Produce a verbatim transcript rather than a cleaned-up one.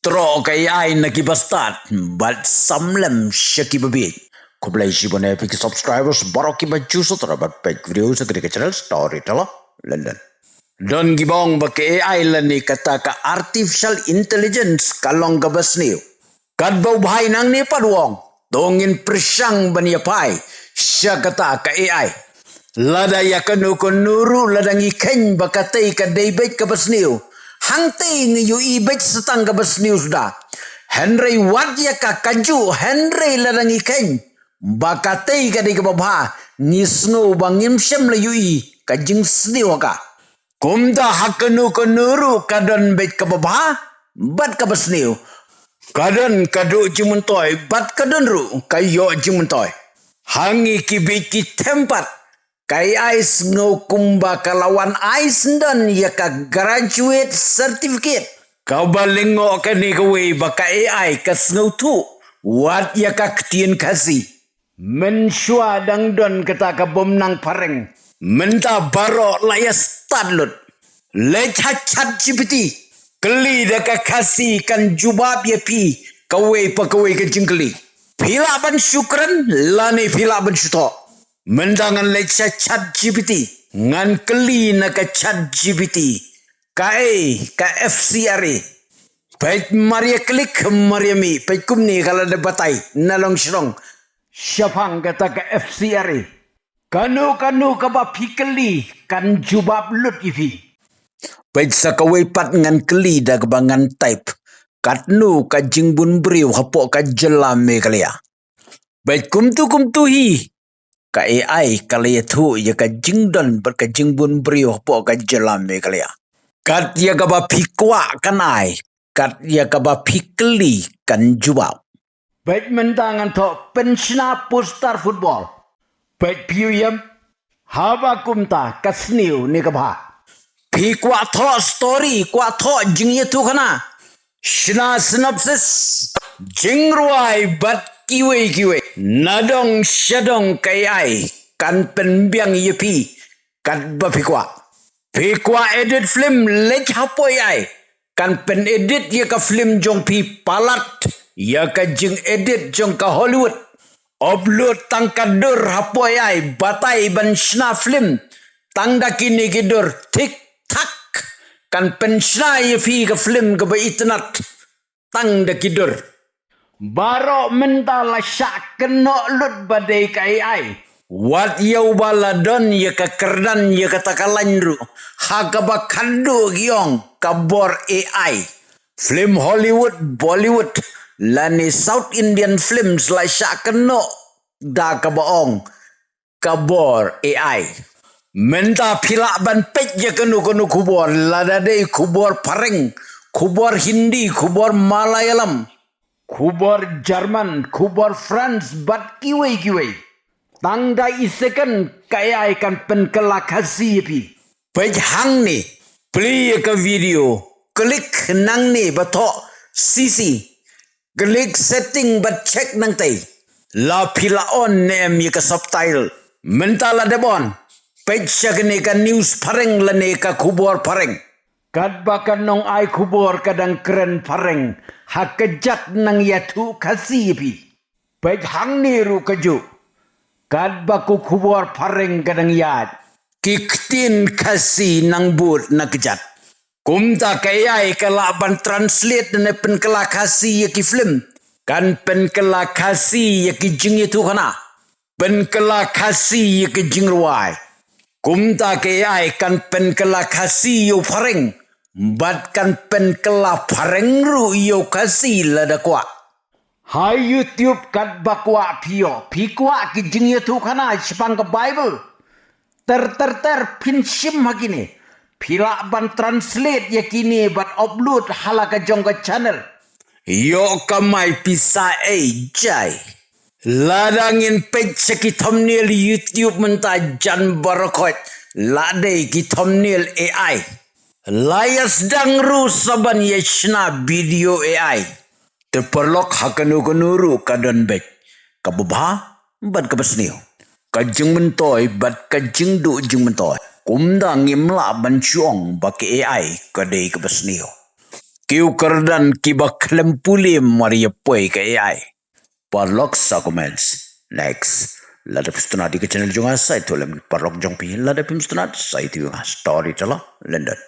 Troh ka A I na ki bastad bad samlem sha ki babieit. Khublei shibun ïa phi ki subscribers baroh ki ba ju sngewthuh bad peit video sha kane ka channel Storyteller London. Don kiba ong ba ka A I lane kata ka artificial intelligence ka long kaba sniew. Katba u bhai nangne pat u ong, to ngin pyrshang ban ïa phai sha kata ka A I. Lada ïa kano kano ruh lada ngi kheiñ ba katei ka dei beit kaba sniew, hangtei ngi ïohi beit sa tang kaba sniew suda. Hynrei wat ïa ka kajuh, hynrei lada ngi kheiñ ba katei ka dei kaba bha, ngi sngew ba ngim shym la ïohi ka jingsniew ha ka. Kumta ha kano kano ruh ka don beit kaba bha bad kaba sniew. Ka don ka duh jingmyntoi bad ka don ruh ka ïoh jingmyntoi. Ha ngi ki bieit ki them pat, ka A I sngew kumba ka la wan ai syndon ïa ka graduate certificate. Kaba lyngngoh kane kawei ba ka A I ka sngewthuh wat ïa ka ktien Khasi. Mynshuwa dang don kata ka bym nang phareng. Mynta baroh la ïa stad lut. Leit ha ChatGPT, kylli da ka Khasi, kan jubab ïa phi kawei pa kawei ka jingkylli. Phi lah ban shu kren lane phi lah ban shu thoh. Mynta ngan leit sha ChatGPT, ngan kylli na ka ChatGPT kaei ka F C R A. Peit mar ïa klik, mar ïa mih, peit kumne ka la dep batai na long shnong shaphang kata ka F C R A. Kano kano kaba phi kylli kan jubab lut ïa phi. Peit sa kawei pat ngan kylli da kaba ngan type, katno ka jingbun briew hapoh ka jylla Meghalaya. Peit kumtu kumtu hi ka A I ka la ïathuh ïa ka jingdon bad ka jingbun briew hapoh ka jylla Meghalaya. Kat ïa kaba phi kwah kan ai, kat ïa kaba phi kylli kan jubab. Peit mynta ngan thoh pynshna poster football. Peit phi ïohi em? Haba kumta ka sniew ne ka bha. Phi kwah thoh story, kwah thoh jingïathuhkhana, shna synopsis, jingrwai bad kiwei kiwei. Nadong shadong ka A I kan pynbiang ïa phi katba phi kwah. Phi kwah edit film, leit hapoh A I, kan pynedit ïa ka film jong phi palat ïa ka jingedit jong ka Hollywood. Upload tang ka dur hapoh A I, batai ban shna film tang da kine ki dur, thik thak, kan pynshna ïa phi ka film kaba itynnad tang da ki dur. Baroh mynta la shah kynnoh lut ba dei ka A I. Wat ïa uba la don ïa ka kyrdan ïa kata ka lain ruh, ha kaba khadduh ki ong ka bor A I. Film Hollywood, Bollywood lane South Indian films la shah kynnoh da kaba ong ka bor A I. Mynta phi lah ban peit ïa kano kano khubor, lada dei khubor phareng, khubor Hindi, khubor Malayalam, khubor German, khubor France bad kiwei kiwei. Tang da i second ka A I kan pynkylla Khasi ïa phi. Peit hangne, play ïa ka video, klik nangne ba thoh C C. Klik setting bad check nangtei la phi la on ne em ïa ka subtitle. Mynta la dep on. Peit sha kane ka news phareng lane ka khubor phareng. Katba ka nongai khubor ka dang kren phareng, ha kjat nang ïathuh Khasi ïa phi. Peit hangne ruh kajuh. Katba ka khubor phareng ka dang ïaid, ki ktien Khasi nang bud na kjat. Kumta ka A I ka lah ban translate ne pynkylla Khasi ïa ki film. Kan pynkylla Khasi ïa ki jingïathuhkhana. Pynkylla Khasi ïa ki jingrwai. Kumta ka A I kan pynkylla Khasi ïa u phareng. Bad kan pynkylla phareng ruh ïa u Khasi lada kwah. Ha YouTube katba kwah phi ïoh, phi kwah ki jingïathuhkhana shaphang ka Bible, ter ter ter phin shim ha kine. Phi lah ban translate ïa kine bad upload ha la ka jong ka channel. Ïoh kamai pisa ei jai. Lada ngin peit sha ki thumbnail YouTube mynta jan baroh khoit, la dei ki thumbnail A I. La ïa sdang ruh sa ban ïa shna video A I. Te paralok, ha kano kano ruh ka don beit kaba bha bad kaba sniew, ka jingmyntoi bad ka jingduh jingmyntoi. Kumta ngim lah ban shu ong ba ka A I ka dei kaba sniew. Ki u kyrdan kiba khlem pule mar ïa poi ka A I. Paralok sa comments. Next. Lada phi sngewtynnat ïa ka channel jong nga sa ïathuh lem paralok jong phi. Lada phim sngewtynnat sa ïathuh ïa nga Storyteller London.